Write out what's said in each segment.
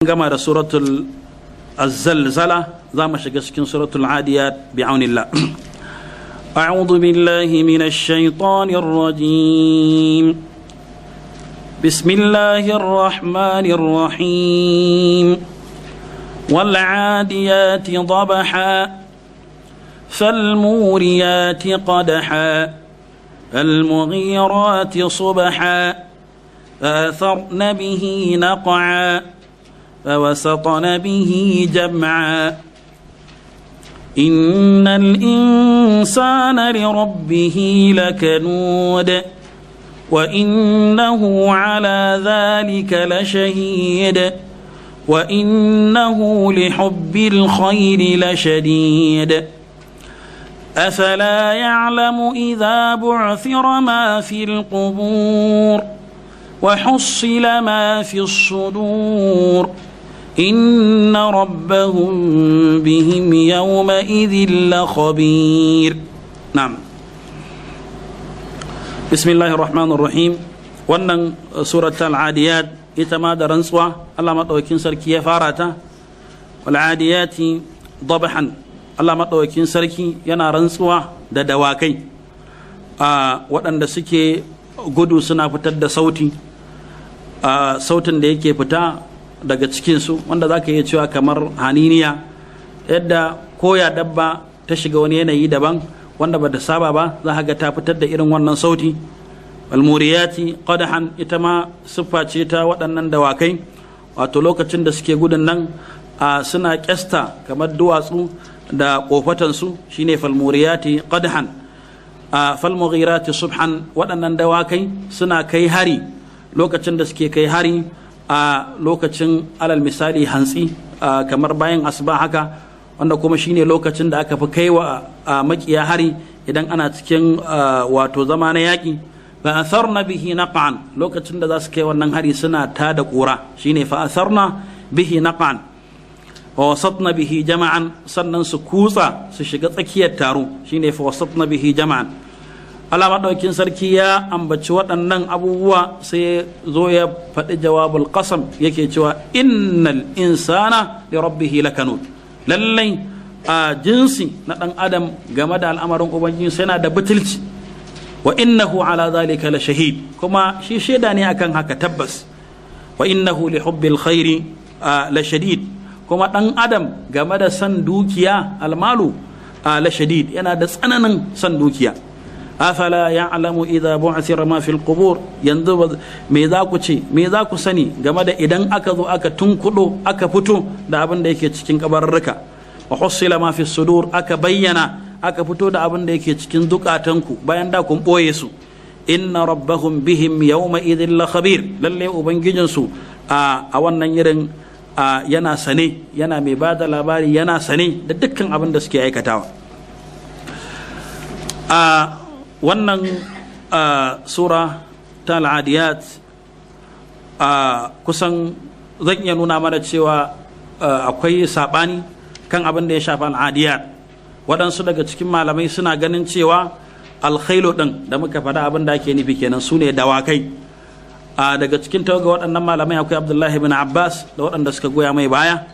Gama da suratul الزلزلة za mu shiga cikin suratul adiyat bi'aunillah. أعوذ بالله من الشيطان الرجيم. بسم الله الرحمن الرحيم. والعاديات ضبحا، فالموريات قدحا، فالمغيرات صبحا، فأثرن به نقعا، فوسطن به جمعا. إن الإنسان لربه لكنود، وإنه على ذلك لشهيد، وإنه لحب الخير لشديد. أفلا يعلم إذا بعثر ما في القبور وحصل ما في الصدور إن ربهم بهم يومئذ لخبير. نعم، بسم الله الرحمن الرحيم. Wannan surat al-adiyat ita ma da rantsuwa Allah maɗaukin sarki ya fara ta. Wal adiyati dabhan, Allah maɗaukin sarki yana rantsuwa da dawakai a waɗanda suke gudu suna fitar da sauti, sautin da yake fita daga cikinsu, wanda za ka iya cewa kamar haniniya, yadda koya dabba ta shiga wani yanayi daban wanda ba ta saba ba, za ga ta fitar da irin wannan sauti. Falmuriyati qadhan, ita ma siffa ce ta waɗannan dawakai, wato lokacin da suke gudun nan suna kyasta kamar duwatsu da kofatansu, shine falmuriyati qadhan. Falmughirati subhan, waɗannan dawakai suna kai hari lokacin da suke kai hari a lokacin, alal misali, hantsi, kamar bayan asuba haka, wanda kuma shine lokacin da aka fi kai wa makiya hari idan ana cikin wato zama na yaƙi. Fa atharna bihi naqan, lokacin da za su kai wannan hari suna ta da ƙura, shine fa atharna bihi naqan. Wa wasatna bihi jama'an, sannan su kutsa su shiga tsakiyar taro, shine fa wasatna bihi jama'an. Allah maɗaukin sarki ya ambaci waɗannan abubuwa, sai zo ya faɗi jawabul qasam, yake cewa innal insana li rabbihi lakanud. Lallai a jinsi na ɗan adam game da al'amarin Ubangiji sai yana da butulci. Wa innahu ala zalika la shahid, kuma shi shaida ne akan haka tabbas. Wa innahu li hubbil khairi la shadid, kuma ɗan adam game da san dukiya, almalu, la shadid, yana da tsananin san dukiya. Afala ya'lamu idza bu'thira ma fil qubur, yanzu me za ku ce, me za ku sani game da idan aka zo aka tunkudo, aka fito da abin da yake cikin kabarurruka? Wa hussila ma fi sudur, aka bayyana, aka fito da abin da yake cikin zukatanku bayan da kun boye su. Inna rabbahum bihim yawma idhin la khabir, lalle ubangijinsu a wannan irin yana sane, yana mai bada labari, yana sane da dukkan abin da suke aikatawa. A wannan sura ta al'adiyat, kusan zan iya nuna mana cewa akwai saɓani kan abin da ya shafi al'adiyat. Waɗansu daga cikin malamai suna ganin cewa alkhailu ɗin da muka faɗa, abin da ake nufi kenan su ne dawakai. Daga cikin tawaga waɗannan malamai akwai Abdullahi bin Abbas da waɗanda suka goya mai baya.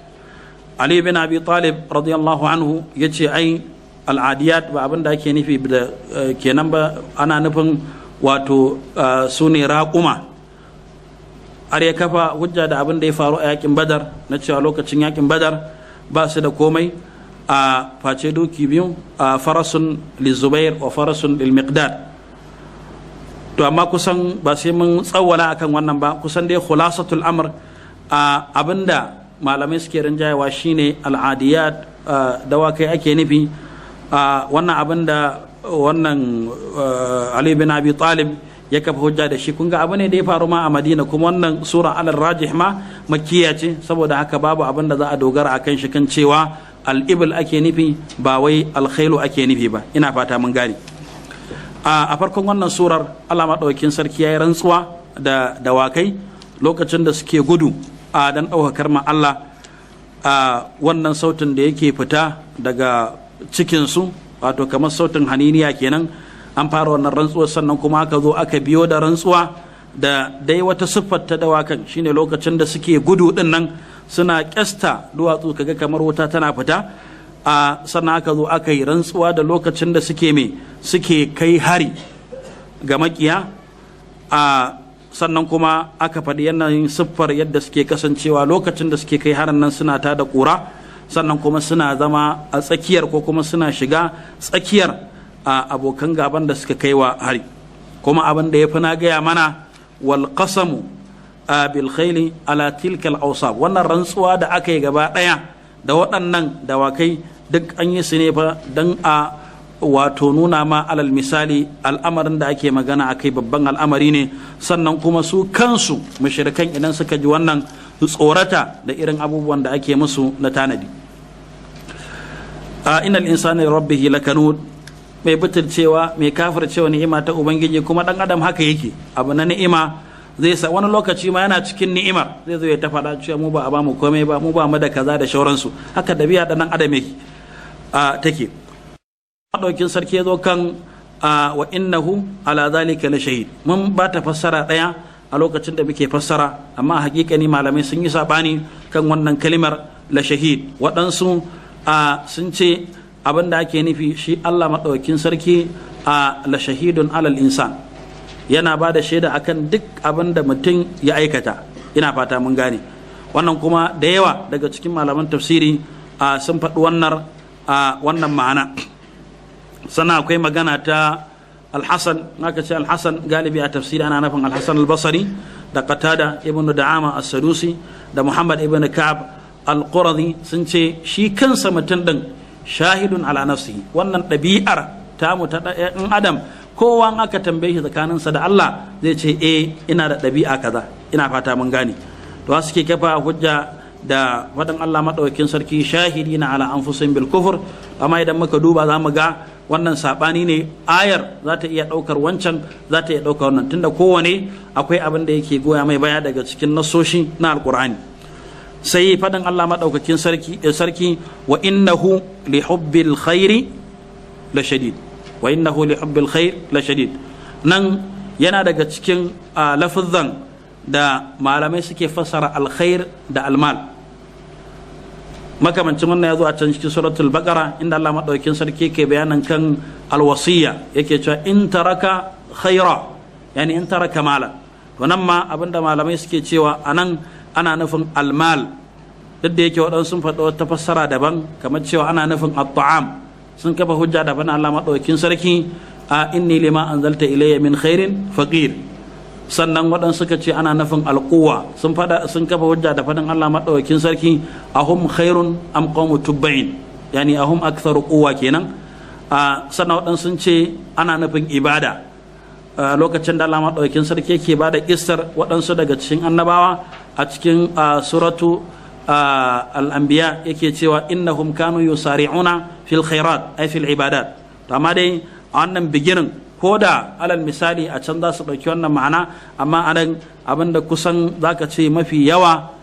Ali bin Abi Talib radiyallahu anhu ya ce ai al'adiyat ba abin da ake nufi da kenan ba, ana nufin wato su ne raƙuma. Har ya kafa hujja da abin da ya faru a yakin Badar, na cewa lokacin yakin Badar ba su da komai a face doki biyu, a farasun lizubair wa farasun lil Miqdad. To amma kusan ba sai mun tsawwala akan wannan ba. Kusan dai khulasatul amr, abinda malamai suke rinjayewa shine al'adiyat dawakai ake nufi. Wannan abin da wannan Ali bin Abi Talib ya kafa hujja da shi, kun ga abu ne da ya faru ma a Madina, kuma wannan sura alal rajih ma makkiya ce. Saboda haka babu abin da za a dogara akan shi kan cewa al'ibil ake nufi, ba wai alkhailu ake nufi ba. Ina fata mun gane. A farkon wannan surar Allah maɗaukin sarki ya yi rantsuwa da dawakai lokacin da suke gudu a dan ɗaukakar ma Allah, a wannan sautin da yake fita daga cikinsu, wato kamar sautin haniniya kenan. An fara wannan rantsuwar, sannan kuma aka zo aka biyo da rantsuwa da dai wata siffar ta dawakan, shine lokacin da suke gudu din nan. Suna kyasta duwatsu kaga kamar wuta tana fita. A sannan aka zo aka yi rantsuwa da lokacin da suke me suke kai hari ga makiya. A sannan kuma aka faɗi yanayin siffar yadda suke kasancewa lokacin da suke kai harin nan, suna ta da ƙura, sannan kuma suna zama a tsakiyar ko kuma suna shiga tsakiyar a abokan gaban da suka kai wa hari. Kuma abin da ya fi na gaya mana, wal qasamu bil khayli ala tilka al awsaf, wannan rantsuwa da aka yi gaba daya da waɗannan dawakai, duk an yi su ne fa dan a wato nuna ma alal misali al'amarin da ake magana akai babban al'amari ne. Sannan kuma su kansu mushrikan idan suka ji wannan su tsorata da irin abubuwan da ake musu na tanadi. A innal insana li rabbihi lakanud, mai butulcewa, mai kafircewa ni'ima ta Ubangiji. Kuma dan adam haka yake, abu na ni'ima zai sa wani lokaci ma yana cikin ni'imar zai zo ya ta faɗa cewa mu ba a ba mu komai ba, mu ba mu da kaza da shauransu. Haka dabi'a dan adam yake a take. Ɗaukin sarki ya zo kan wa innahu ala zalika la shahid. Mun ba ta fassara ɗaya a lokacin da muke fassara, amma hakikani malamai sun yi sabani kan wannan kalimar la shahid. Waɗansu sun ce abin da ake nufi, shi Allah maɗaukin sarki a la shahidun alal insan, yana ba da shaida akan duk abin da mutum ya aikata. Ina fata mun gane wannan. Kuma da yawa daga cikin malaman tafsiri sun faɗi wannan ma'ana. Sannan akwai magana ta Alhassan. Aka ce Alhassan, galibi a tafsiri ana nufin Alhassan Albasari, da Qatada ibn Da'ama as-Sadusi, da Muhammad ibn Ka'ab al-Quradi, sun ce shi kansa mutum din shahidun ala nafsihi. Wannan ɗabi'ar tamu ta ɗan adam, kowa aka tambaye shi tsakaninsa da Allah zai ce eh, ina da ɗabi'a kaza. Ina fata mun gane. To suke kafa hujja da faɗin Allah maɗaukakin sarki shahidina ala anfusihim bil kufr. Amma idan muka duba za mu ga wannan saɓani ne. Ayar za ta iya ɗaukar wancan, za ta iya ɗaukar wannan, tunda kowane akwai abin da yake goya mai baya daga cikin nassoshi na Alƙur'ani. Sai faɗin Allah maɗaukakin sarki wa innahu li hubbil khairi la shadid, wa innahu li hubbil khair la shadid. Nan yana daga cikin lafazan da malamai suke fassara alkhair da almal. Makamancin wannan ya zo a can cikin Suratul Baqara, inda Allah madaukakin sarki ke bayanan kan alwasiya, yake cewa in taraka khaira, yani in taraka mala. To nan ma abinda malamai suke cewa anan ana nufin almal, duk da yake waɗansu sun faɗi wata fassara daban kamar cewa ana nufin at-ta'am. Sun kafa hujja da faɗin Allah madaukakin sarki a inni lima anzalta ilayya min khairin faqir. Sannan waɗansu suka ce ana nufin alquwa. Sun fada, sun kafa hujja da faɗin Allah maɗaukakin sarki ahum khairun am qawmu tubba'in, yani ahum aktharu quwwa kenan. Sannan waɗansu sun ce ana nufin ibada, lokacin da Allah maɗaukakin sarki yake ba da kissar waɗansu daga cikin annabawa a cikin Suratu Al-Anbiya, yake cewa innahum kanu yusari'una fil khairat, ay fil ibadat. To amma dai a wannan bigirin, ko da alal misali a can za su ɗauki wannan ma'ana, amma anan abinda kusan za ka ce mafi yawa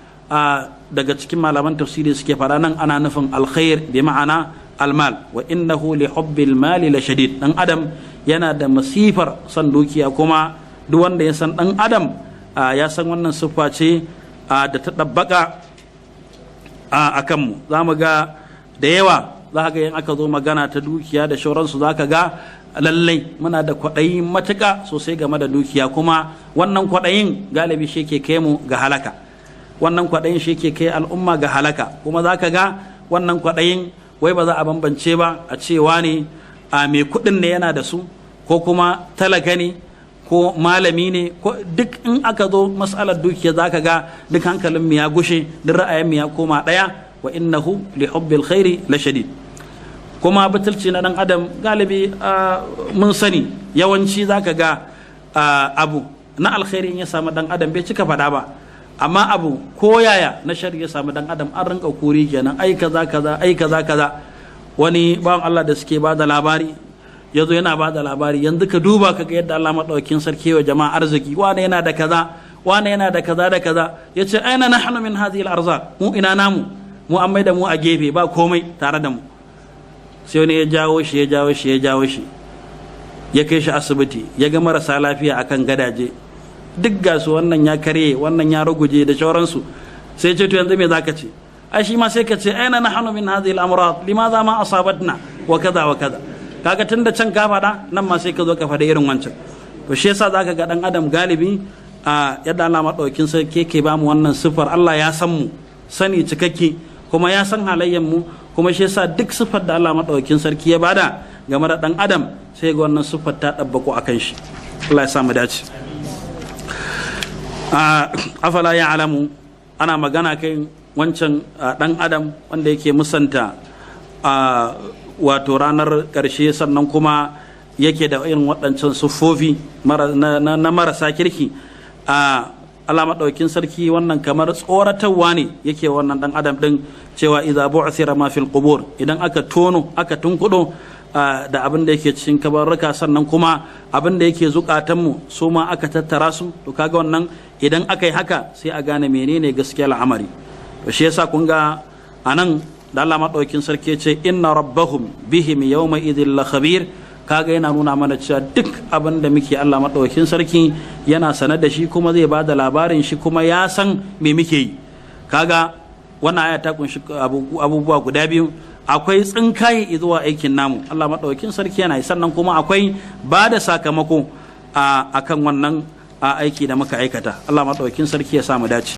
daga cikin malaman tafsiri suke faɗa, nan ana nufin alkhair bi ma'ana almal. Wa innahu li hubbil mali la shadid. Dan adam yana da masifar son dukiya, kuma duk wanda ya san dan adam ya san wannan siffa ce da ta ɗabbaka a kanmu. Za mu ga da yawa, za ga yin aka zo magana ta dukiya da shauransu, za ka ga lallai muna da kwaɗayi matuƙa sosai game da dukiya. Kuma wannan kwaɗayin galibi shi ke kai mu ga halaka, wannan kwaɗayin shi ke kai al'umma ga halaka. Kuma za ka ga wannan kwaɗayin wai ba za a bambance ba a cewa ne a mai kuɗin ne yana da su, ko kuma talaka ne, ko malami ne, ko duk in aka zo mas'alar dukiya za ka ga duk hankalin mu ya gushe, duk ra'ayin mu ya koma ɗaya. Wa innahu li hubbil khairi la shadid. Kuma butulci na dan adam galibi mun sani, yawanci zaka ga abu na alkhairi in ya samu dan adam bai cika faɗa ba, amma abu ko yaya na shari ya samu dan adam an rinka kuri kenan, ai kaza kaza, ai kaza kaza. Wani bawan Allah da suke ba da labari, ya zo yana ba da labari, yanzu ka duba ka ga yadda Allah maɗaukin sarki wa jama'a arziki, wane yana da kaza, wane yana da kaza da kaza. Ya ce aina nahnu min hadhihi al-arzaq, mu ina namu, mu an maida mu a gefe, ba komai tare da mu. Sai wani ya jawo shi, ya jawo shi, ya jawo shi, ya kai shi asibiti, ya ga marasa lafiya akan gadaje, duk ga su, wannan ya karye, wannan ya ruguje da sauransu. Sai ce, to yanzu me zaka ce? Ai shi ma sai ka ce, aina nahnu min hadhihi al-amrad, limadha ma asabatna, wa kaza wa kaza. Kaga tunda can ka faɗa, nan ma sai ka zo ka faɗa irin wancan. To shi yasa zaka ga dan adam galibi a yadda Allah madaukin sarki ke ba mu wannan sifar, Allah ya san mu sani cikakke, kuma ya san halayyar mu. Kuma shi yasa duk sifar da Allah madaukin sarki ya bada game da dan adam, sai ga wannan sifar ta dabbako akan shi. Allah ya sa mu dace. Afala ya alamu, ana magana kai wancan dan adam wanda yake musanta wato ranar ƙarshe, sannan kuma yake da irin waɗancan siffofi na marasa kirki. A Allah maɗaukin sarki wannan kamar tsoratarwa ne yake wannan ɗan adam ɗin, cewa idza bu'thira ma fil qubur, idan aka tono aka tunkudo da abin da yake cikin kabarruka, sannan kuma abin da yake zukatanmu su ma aka tattara su. To kaga wannan idan aka yi haka, sai a gane menene gaskiya al'amari. To shi yasa kun ga anan da Allah maɗaukin sarki ce, inna rabbahum bihim yawma idhil la khabir. Kaga yana nuna mana cewa duk abin da muke, Allah maɗaukin sarki yana sanar da shi, kuma zai ba da labarin shi, kuma ya san me muke yi. Kaga wannan aya ta kunshi abubuwa guda biyu: akwai tsinkaye zuwa aikin namu, Allah maɗaukin sarki yana yi, sannan kuma akwai ba da sakamako a kan wannan aiki da muka aikata. Allah maɗaukin sarki ya samu dace.